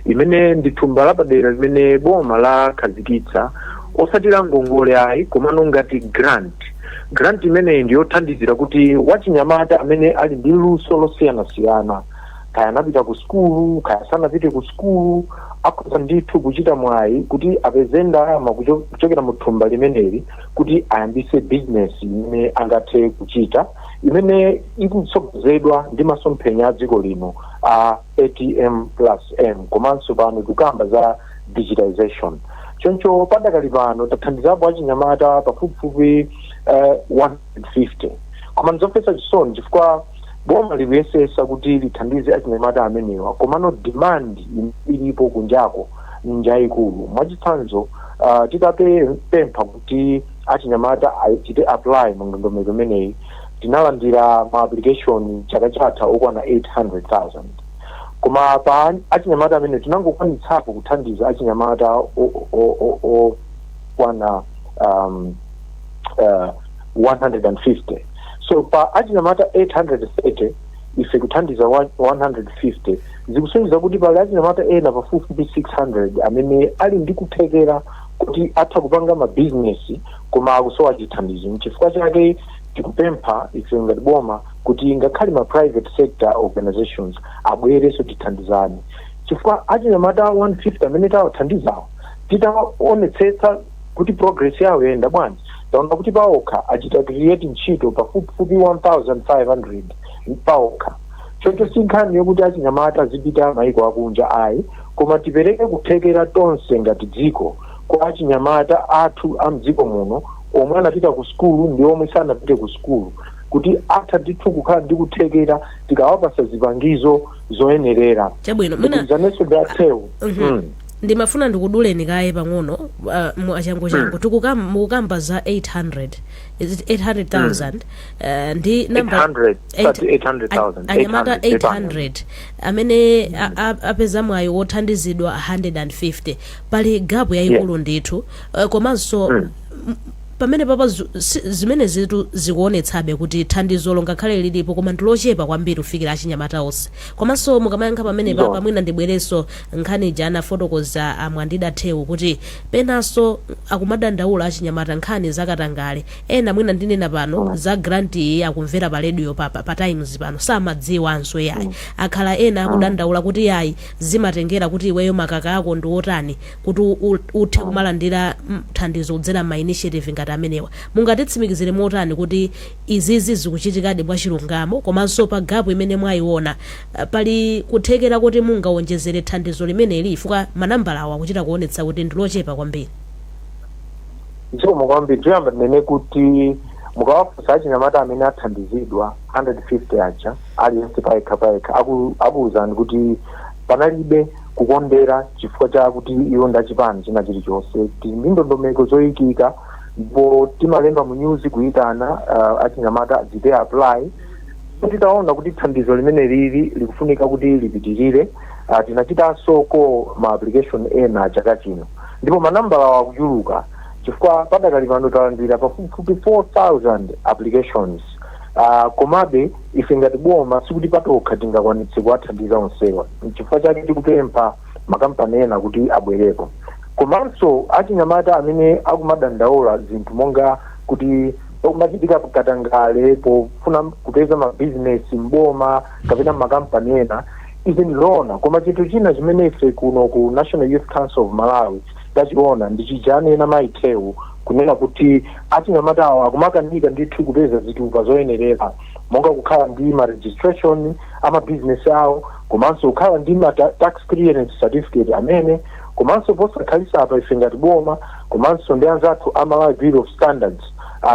imene ndi thumba lapadera limene boma lakhazikitsa, osati la ngongole ayi, komano ngati grant. Grant imeneyi ndi yothandizira kuti wachinyamata amene ali ndi luso losiyanasiyana, kaya anapita ku sukulu kaya sanapite ku sukulu, akhoza ndithu kuchita mwayi kuti apeze ndalama kuchokera mu thumba limeneli kuti ayambise business imene angathe kuchita, imene ikutsogozedwa ndi masomphenya a dziko lino a ATM plus M, komanso pano tikukamba za digitization. Choncho padakali pano tathandizapo achinyamata pafupifupi 150, koma ndizomvetsa chisoni chifukwa boma likuyesesa kuti lithandize achinyamata amenewa, komano demand ilipo kunjako njayikulu. Mwachitsanzo, titapempha kuti achinyamata achite apply mu ndondomeko imeneyi, tinalandira ma application chaka chatha okwana 800,000, koma pa achinyamata amene tinangokwanitsapo kuthandiza achinyamata okwana 150. So pa achinyamata 830 ife kuthandiza 150, zikusonyeza kuti pali achinyamata ena pafupifupi 600 amene ali ndi kuthekera kuti atha kupanga mabizinesi koma akusowa chithandizo. Nchifukwa chake tikupempha ife ngati boma kuti ngakhale ma private sector organizations abwerenso tithandizane, chifukwa achinyamata 150 amene tawathandizawo, titaonetsetsa kuti progress yawo yayenda bwanji, taona kuti paokha achita create ntchito pafupifupi 1500 paokha. Choncho si nkhani yokuti achinyamata azipita maiko akunja ayi, koma tipereke kuthekera tonse ngati dziko kwa achinyamata athu a mdziko muno, omwe anapita ku sukulu ndi omwe sanapite ku sukulu, kuti atha ndithu kukhala ndi kuthekera tikawapasa zipangizo zoyenerera. Chabwino, mwina Ndikuzanenso ndi athewu. Ndimafuna ndikuduleni kaye pang'ono, achangu changu. Mukukamba za 800, is it 800,000? Ndi number 800, 800,000. Anyamata 800. 800 amene apeza mwayi wothandizidwa 150, pali gap yayikulu ndithu. Komanso pamene papa zimene zitu zikuonetsabe kuti thandizolo ngakhale lilipo, koma ndilochepa kwambiri kufikira achinyamata onse. Komanso mukamayankha pamene papa, mwina ndibwerenso nkhani ija anafotokoza amwandida Thewu kuti penanso akumadandaula achinyamata nkhani zakatangale. Ena mwina ndinena pano za grant iyi akumvera pa radio pa Times pano, samadziwanso yayi. Akhala ena akudandaula kuti yayi, zimatengera kuti iweyo makaka ako ndi otani kuti uthe kumalandira thandizo kudzera ma initiative ngati amenewa. Mungatitsimikizire motani kuti izizi zikuchitikadi mwachilungamo? Komanso pa gap imene mwayiona, pali kuthekera kuti mungawonjezere thandizo limeneli, chifukwa manambala awo akuchita kuonetsa kuti ndilochepa kwambiri? Zikomo kwambiri. Choyamba ndinene kuti mukawafunsa achinyamata amene athandizidwa 150 aja, aliyense payekha payekha akuwuzani kuti panalibe kukondera chifukwa chakuti iwo ndachipani china chilichonse. Tili ndi ndondomeko zoyikika ndipo timalemba mu news kuyitana achinyamata achite apply. Titaona kuti thandizo limene lili likufunika kuti lipitirire, tinachitanso ko ma application ena chaka chino, ndipo manambala akuchuluka chifukwa padakali pano talandira pafupifupi 4000 applications. Komabe ife ngati boma sikuti patokha tingakwanitse kuwathandiza onsewa, nchifukwa chake tikupempha makampani ena kuti abwereko. Komanso achinyamata amene akumadandaula zinthu monga kuti pakumachitika katangale pofuna kupeza mabizinesi mboma kapena makampani ena, izi ndizoona. Koma chinthu china chimene ife kuno ku National Youth Council of Malawi tachiona ndi chijani ena mayithewu kunena kuti achinyamatawo akumakanika ndithu kupeza zitupa zoyenerera, monga kukhala ndi ma registration amabizinesi awo, komanso kukhala ndi ma tax clearance certificate amene. Komanso posakhalisa apa ife ngati boma komanso ndi anzathu a Malawi Bureau of Standards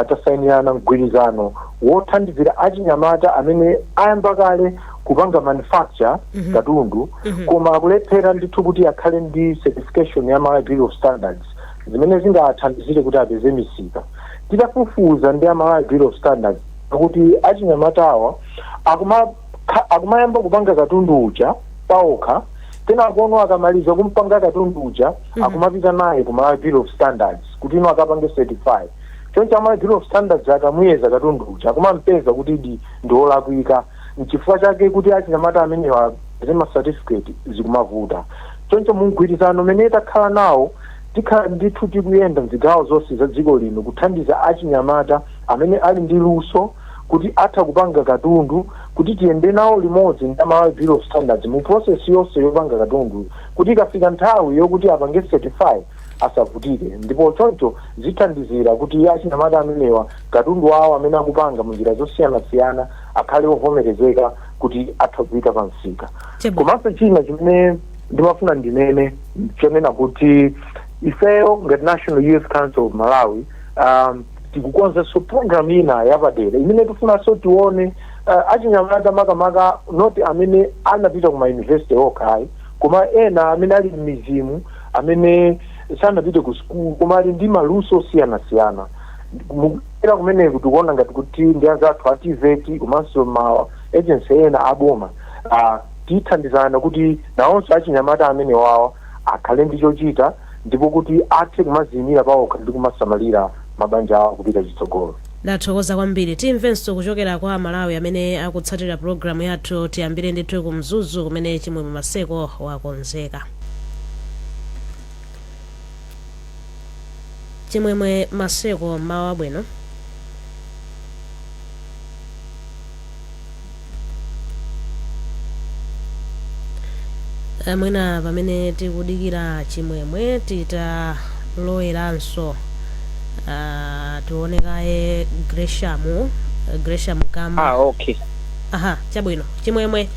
tasayinirana mgwirizano wothandizira achinyamata amene ayamba kale kupanga manufacture katundu, koma akulephera ndithu kuti akhale ndi certification ya Malawi Bureau of Standards zimene zingathandizire kuti apeze misika. Titafufuza ndi a Malawi Bureau of Standards kuti achinyamatawa akumayamba kupanga katundu uja paokha, kenakono akamaliza kumpanga katundu uja akumapita naye ku Malawi Bureau of Standards kuti ino akapange certify. Choncho Malawi Bureau of Standards akamuyeza katundu uja akumampeza kuti ndi wolakwika. Nchifukwa chake kuti achinyamata amenewa apeze ma certificate zikumavuta. Choncho mu mgwirizano umene takhala nawo, tikhala ndithu tikuyenda mzigawo zonse za dziko lino kuthandiza achinyamata amene ali ndi luso kuti atha kupanga katundu, kuti tiyende nawo limodzi ndi Malawi Bureau of Standards mu process yonse yopanga katundu, kuti ikafika nthawi yokuti apange certify asavutike. Ndipo choncho zithandizira kuti achinyamata amenewa katundu wawo amene akupanga mu njira zosiyanasiyana akhale ovomerezeka kuti atha kuyika pa msika. Chabwino. Komanso china chimene ndimafuna ndinene chonena kuti Ifeyo ngati National Youth Council of Malawi tikukonzanso program ina yapadera imene tifunanso tione achinyamata, makamaka not amene anapita ku mayunivesiti okha ayi, koma ena amene ali m'midzimu, amene sanapite ku sukulu koma ali ndi maluso osiyanasiyana. Mukera kumeneku tikuona ngati kuti ndi anzathu a TVET komanso ma agency ena aboma, tithandizana kuti nawonso achinyamata amene wawa akhale ndi chochita ndipo kuti athe kumaziyimira pawokha ndi kumasamalira mabanja awo kupita chitsogolo. Ndathokoza kwambiri. Timvenso kuchokera kwa Malawi amene akutsatira pulogalamu yathu. Tiyambire ndithu ku Mzuzu kumene Chimwemwe Maseko wakonzeka. Chimwemwe Maseko, mawa abwino. Mwina pamene tikudikira Chimwemwe, titaloweranso tione kaye Gresham, Gresham Gamba. Ah, okay. Aha, chabwino. Chimwemwe,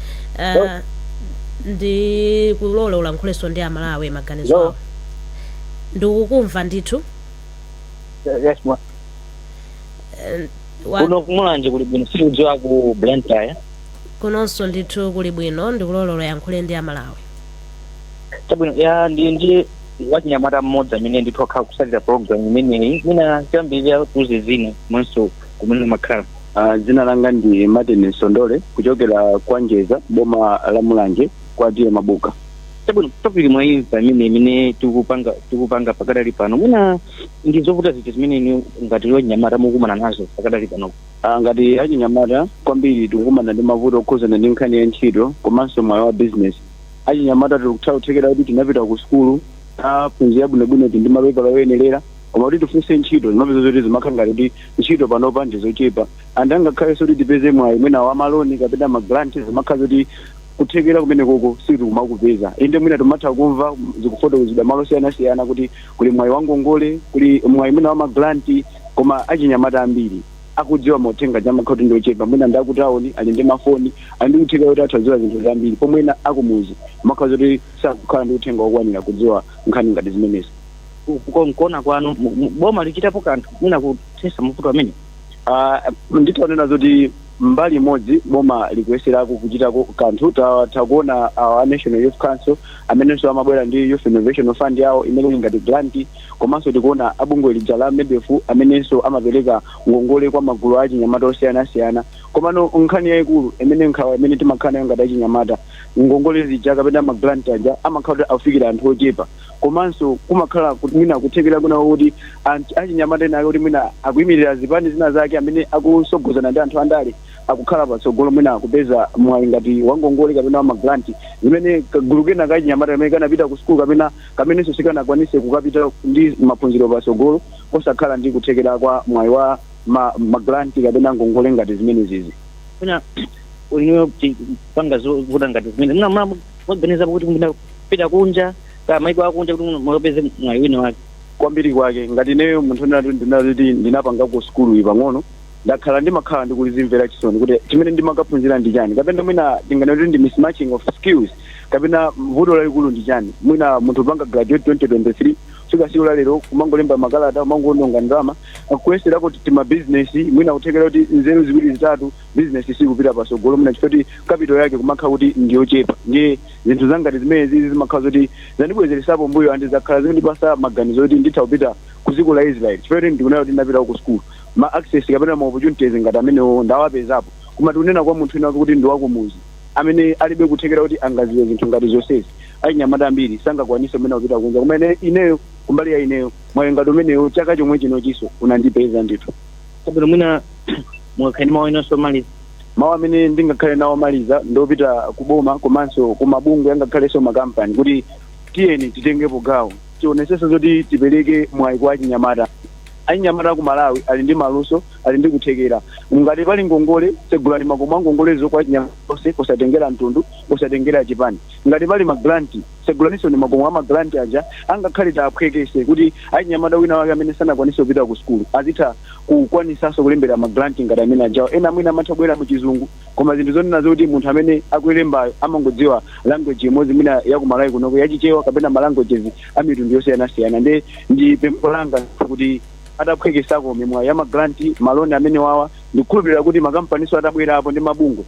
ndi kulole ulankhulenso ndi Amalawi maganizo Hello? awo. Ndikukumva ndithu. Yes, mwa. Kuno kumulanje kuli bwino, sikudziwa ku Blantyre. Kunonso ndithu kuli bwino. Ndikulole uyankhule ndi Amalawi. Chabwino, ya, ndi wachinyamata mmodzi amene ndithu akhala kusatira program imeneyi. Mwina choyambirira tiuze dzina komanso kumene umakhala. Dzina langa ndi Martin Sondole kuchokera kwa Njeza, boma la Mulanje, kwa T/A Mabuka. Chabwino, topic mwayimva imene tikupanga pakadali pano. Mwina ndi zovuta ziti zimene inu ngati wachinyamata mukumana nazo pakadali pano? Ngati achinyamata kwambiri tikukumana ndi mavuto okhuzana ndi nkhani ya ntchito komanso moyo wa business. Achinyamata tikutha kuthekera kuti tinapita ku sukulu, taphunzira bwinobwino, tili ndi mapepala oyenerera, koma kuti tifunse ntchito zimapeza zoti zimakhala ngati kuti ntchito panopa ndi zochepa, and angakhalenso kuti tipeze mwayi mwina wa maloni kapena magrant, zimakhala zoti kuthekera kumenekoko sitikumakupeza. Inde, mwina timatha kumva zikufotokozedwa malo osiyanasiyana kuti kuli mwayi wa ngongole, kuli mwayi mwina wa magranti, koma achinyamata ambiri akudziwa mauthenga amakhala kuti ndiochepa. Mwina ndi akutawuni, ali ndi mafoni, ali ndi kuthekera kuti atha kudziwa zinthu zambiri, pomwe ena akumuzi amakhala zoti sakukhala ndi uthenga wokwanira kudziwa nkhani ngati zimenezi. Nkuona kwanu, boma lichitapo kanthu mwina kuthetsa mavuto amene? Nditaonera zoti mbali imodzi boma likuyeserako kuchitako kanthu. Takuona a National Youth Council amenenso amabwera ndi Youth Innovation Fund yawo imene ili ngati grant, komanso tikuona abungwe lija la MEDEF amenenso amapereka ngongole kwa magulu a achinyamata osiyanasiyana. Komano nkhani yayikulu imene nkhawa imene timakhala nayo ngati achinyamata, ngongole zija kapena magrant aja amakhala kuti afikira anthu ochepa, komanso kumakhala mwina kuthekera kuna kuti anthu achinyamata ena ake kuti mwina akuyimirira zipani zina zake, amene akusogozana ndi anthu andale, akukhala patsogolo mwina kupeza mwayi ngati wangongole kapena wa magranti, zimene kagulu kena kachinyamata kamene kanapita ku sukulu kapena kamenenso sikanakwanise kukapita ndi maphunziro patsogolo osakhala ndi kuthekera kwa mwayi wa magranti kapena ngongole ngati zimenezizi. Mwina inuyo panga zovuta ngati zimene mwina mwaganizapo kuti mwina kupita kunja ka maiko akunja kuti mukapeze mwayi wina wake? Kwambiri kwake, ngati ineyo munthu ndinati ndinapanga ku sukulu iyi pang'ono, ndakhala ndimakhala ndikulizimvera chisoni kuti chimene ndimakaphunzira ndi chani, kapena mwina tinganene kuti ndi mismatching of skills, kapena vuto lalikulu ndi chani. Mwina munthu upanga graduate 2023, fika siku la lero kumangolemba makalata, kumangoononga ndalama kuyesera kuti timabizinesi, mwina kuthekera kuti nzeru ziwiri zitatu, bizinesi sikupita patsogolo, mwina chifukwa kuti capital yake kumakhala kuti ndiyochepa. Ndiye zinthu zangati zimene zizi zimakhala zoti zandibwezeresapo mbuyo, and zakhala zikundipasa maganizo kuti nditha kupita ku dziko la Israel, chifukwa kuti ndikunena kuti ndinapita ku school, ma access kapena ma opportunities ngati amenewo ndawapezapo. Koma tikunena kwa munthu wina kuti ndi wakumuzi amene alibe kuthekera kuti angaziwe zinthu ngati zonsezi, achinyamata ambiri sangakwanise mwina kupita kunja. Koma ineyo, kumbali ya ineyo, mwayi ngati umenewo chaka chomwe chino chiso unandipeza ndithu. Chabwino, mwina mungakhale ndi mawu inonso omaliza? Mawu amene ndingakhale nawo omaliza ndopita kuboma komanso kumabungwe angakhalenso makampani kuti tiyeni titengepo gawo, tionesenso zoti tipereke mwayi kwa achinyamata. Achinyamata ku Malawi ali ndi maluso, ali ndi kuthekera. Ngati pali ngongole, tsegulani makomo a ngongolezo kwa achinyamata onse, posatengera mtundu, posatengera chipani. Ngati pali magranti, tsegulaninso ndi makomo a magranti aja, angakhale taphwekese kuti achinyamata wina wake amene sanakwanise kupita ku sukulu azitha kukwanisanso kulembera magranti ngati amene ajawo. Ena mwina amatha kubwera mu Chizungu, koma zinthu zonena zoti munthu amene akulembayo amangodziwa language imodzi, mwina ya kumalawi kunoko yachichewa kapena ma languages a mitundu yosiyanasiyana. Ndi pempho langa kuti ataphwekesako mimwayi ya magranti, maloni amene wawa, ndikukhulupirira kuti makampaniso atabwerapo ndi mabungwe,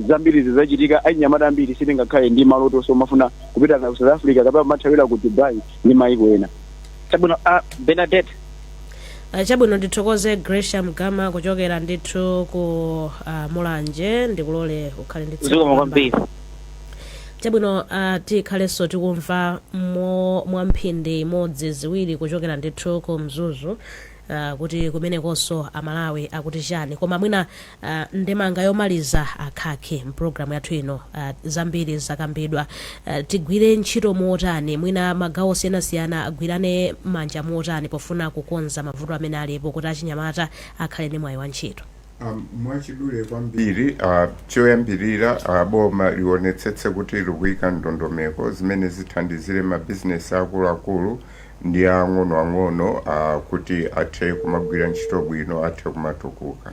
zambiri zizachitika. Achinyamata ambiri sitingakhale ndi maloto omafuna kupita ku South Africa kapena kumathawira ku Dubai ndi mayiko ena. Chabwino, Bernadette. Chabwino, ndithokoze Gresham Gama kuchokera ndithu ku Mulanje. Ndikulole ukhale ndi tsiku Zikomo lopambana. kwambiri. Chabwino, tikhalenso tikumva mwa mphindi imodzi, ziwiri kuchokera ndithu ku Mzuzu, kuti kumenekonso Amalawi akuti chani. Koma mwina ndemanga yomaliza akhakhe mpulogalamu yathu ino. Zambiri zakambidwa. Tigwire ntchito motani? Mwina magawo osiyanasiyana agwirane manja motani pofuna kukonza mavuto amene alipo kuti achinyamata akhale ndi mwayi wa ntchito? Mwachidule kwambiri, choyambirira, boma lionetsetse kuti likuyika ndondomeko zimene zithandizire mabizinesi akuluakulu ndi ang'onoang'ono kuti athe kumagwira ntchito bwino, athe kumatukuka.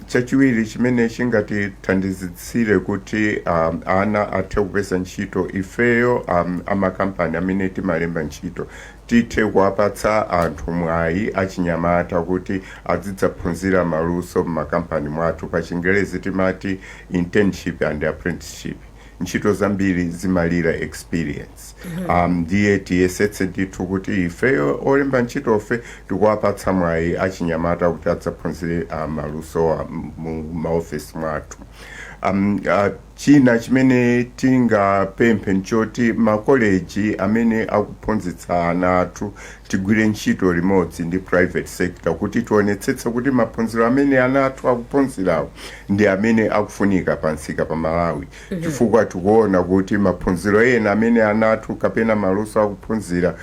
Chachiwiri chimene chingatithandizitsire kuti ana athe kupeza ntchito, ifeyo amakampani amene timalemba ntchito tithe kuwapatsa anthu mwayi achinyamata kuti azidzaphunzira maluso m'makampani mwathu. Pa Chingerezi timati internship and apprenticeship. Ntchito zambiri zimalira experience. Ndiye tiyesetse ndithu kuti ifeyo olemba ntchitofe tikuwapatsa mwayi achinyamata kuti adzaphunzire malusowa mu maofesi mwathu. China chimene tingapemphe nchoti makoleji amene akuphunzitsa ana athu, tigwire ntchito limodzi ndi private sector kuti tionetsetse kuti maphunziro amene ana athu akuphunzirawo ndi amene akufunika pansika pa Malawi, chifukwa tikuona kuti maphunziro ena amene ana athu kapena maluso akuphunzira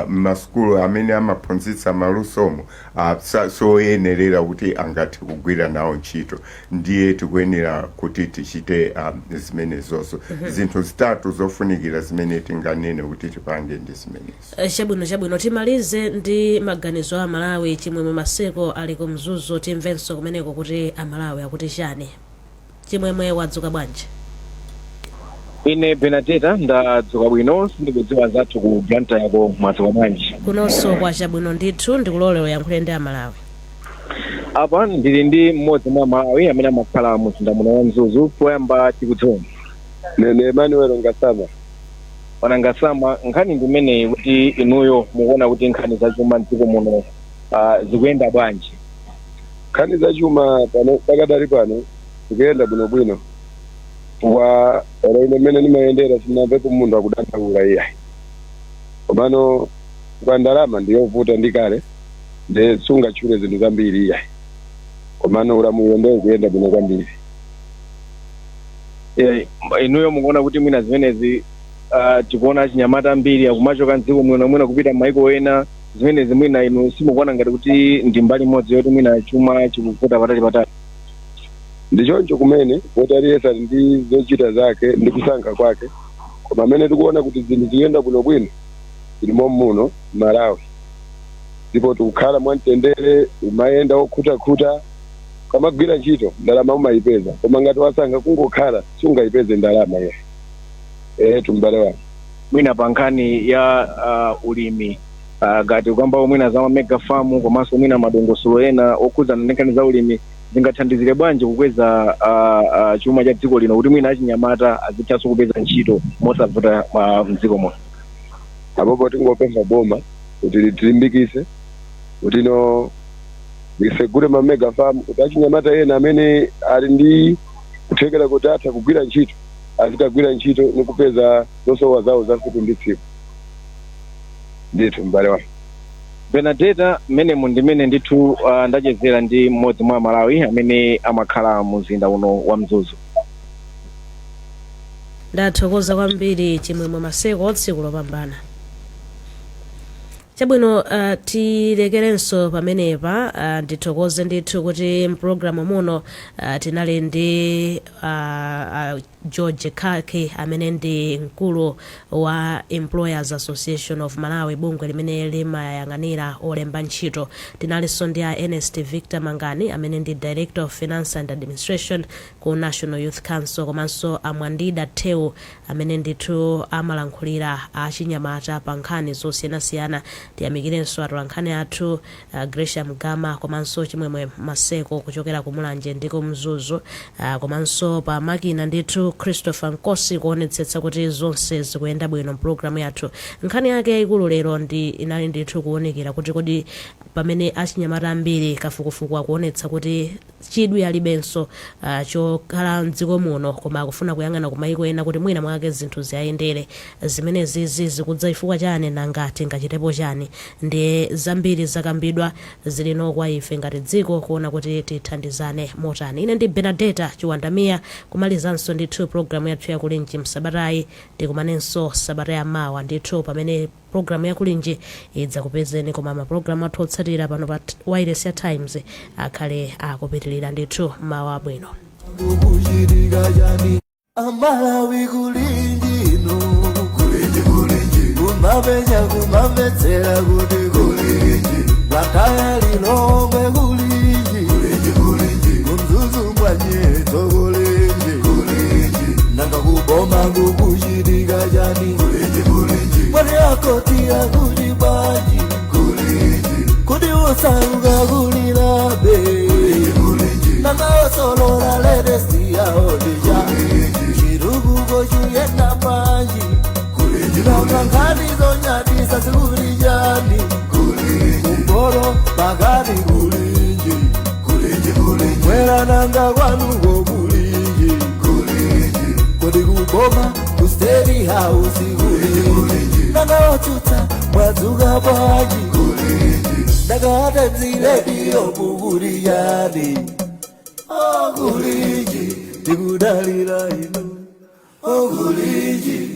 masukulu amene amaphunzitsa malusomo soyenerera kuti angathe kugwira nawo ntchito. Ndiye tikuyenera kuti tichite zimenezozo. Zinthu zitatu zofunikira zimene tinganene kuti tipange ndi zimenezo. Chabwino, timalize ndi maganizo a Malawi. Chimwemwe Maseko ali ku Mzuzu. Timvenso kumeneko kuti Amalawi akuti chani. Chimwemwe, wadzuka bwanji? Ine Benadeta ndadzuka bwino. Sindikudziwa zathu ku Blantyre yako, mwadzuka bwanji? Kunonso kwa chabwino ndithu. Ndikulole uyankhule ndi Amalawi. Apa ndili ndi mmodzi mwa Malawi amene amakhala mu mzinda muno wa Mzuzu. Poyamba tikudziweni. Nene Emmanuel Ngasama. Bwana Ngasama, nkhani ndi imeneyi kuti inuyo mukuona kuti nkhani zachuma mdziko muno zikuyenda bwanji? Nkhani zachuma pano, pakadali pano, zikuyenda bwinobwino, chifukwa ero ine mmene ndimayendera sindinamvepo munthu akudandaula iyayi. Komano kwa ndalama ndiyovuta ndi kale, nde sungatchule zinthu zambiri iyayi, komano ulamuliro ndiye ukuyenda bwino kwambiri. Inuyo mukuona kuti mwina zimenezi, tikuona achinyamata ambiri akumachoka mdziko muno mwina kupita m'maiko ena, zimenezi mwina inu simukuona ngati kuti ndi mbali imodzi yoti mwina chuma chikuvuta patali patali? Ndi choncho kumene, poti aliyense ali ndi zochita zake ndi kusankha kwake. Koma amene tikuona kuti zinthu zikuyenda bwinobwino zilimo muno Malawi, ndipo tikukhala mwamtendere, umayenda wokhutakhuta, ukamagwira ntchito ndalama umayipeza, koma ngati wasankha kungokhala sungayipeze ndalama iye. Tumbale wanga. Mwina pa nkhani ya ulimi, ngati kukamba mwina za mega farm komanso mwina madongosolo ena okhudzana ndi nkhani za ulimi, zingathandizire bwanji kukweza chuma cha dziko lino kuti mwina achinyamata azithanso kupeza ntchito mosavuta mdziko muno? Apopo tingopempha boma kuti litilimbikise kuti no lisegule ma mega farm kuti achinyamata ena amene ali ndi kuthekera kuti atha kugwira ntchito azikagwira ntchito nikupeza zosowa zawo za tsiku ndi tsiku ndithu, m'bale wanga. Benadeta, mmenemu ndimene ndithu ndachezera ndi mmodzi mwa Malawi amene amakhala mu mzinda uno wa Mzuzu. Ndathokoza kwambiri, Chimwemwe Maseko. Tsiku lopambana. Chabwino, tilekerenso pamenepa. Ndithokoze ndithu kuti mpulogalamu muno tinali ndi George Kake, amene ndi mkulu wa Employers Association of Malawi, bungwe limene limayang'anira olemba ntchito. Tinalinso ndi a Ernest Victor Mangani, amene ndi Director of Finance and Administration ku National Youth Council, komanso Amwandida Theu, amene ndithu amalankhulira achinyamata pa nkhani zosiyanasiyana. Tiyamikirenso atolankhani athu, Gresham Gama komanso Chimwemwe Maseko kuchokera ku Mulanje ndi ku Mzuzu, komanso pa makina ndithu Christopher Nkosi, kuonetsetsa kuti zonse zikuyenda bwino. Mpulogalamu yathu nkhani yake yayikulu lero ndi inali ndithu kuwunikira kuti kodi pamene achinyamata ambiri kafukufuku akuonetsa kuti chidwi alibenso chokhala mdziko muno, koma akufuna kuyang'ana ku mayiko ena kuti mwina mwake zinthu ziyayendere, zimenezizi zikudza chifukwa chani? Nanga tingachitepo chani? Ndiye zambiri zakambidwa, zilino kwa ife ngati dziko kuona kuti tithandizane motani. Ine ndi Benadeta Chiwandamiya, kumalizanso ndithu programu yathu yakulinji msabatayi. Tikumanenso sabata yamawa ndithu pamene programu yakulinji idzakupezeni, koma mapulogalamu athu otsatira pano pa wireless ya Times akhale akupitilira ndithu. Mawa abwino. Kukuchitika chani Amalawi? Kulinji ino, kulinji, kulinji, kumapenya kumamvetsera kuti kulinji, Blantyre, Lilongwe, kulinji, kulinji, kulinji, kuMzuzu mwanyeto, kulinji, kulinji, nanga kuboma kukuchitika chani? Kulinji, kulinji, mwati akoti akuti bwanji? Kulinji, kuti usauka kulilabe? Kulinji, nanga osolola latest yaodija chirukuko chuyenda bwanji? Nanga nkhani zonyadisa zikuli chani? Kumporo pakati kulinji, mwera nanga kwanuko kulinji? Kodi kuboma ku State House kulinji? Nanga otsutsa mwadzuka bwanji? Nanga Times Radio mukuli chani? Okulinji, tikudalira inu, okulinji.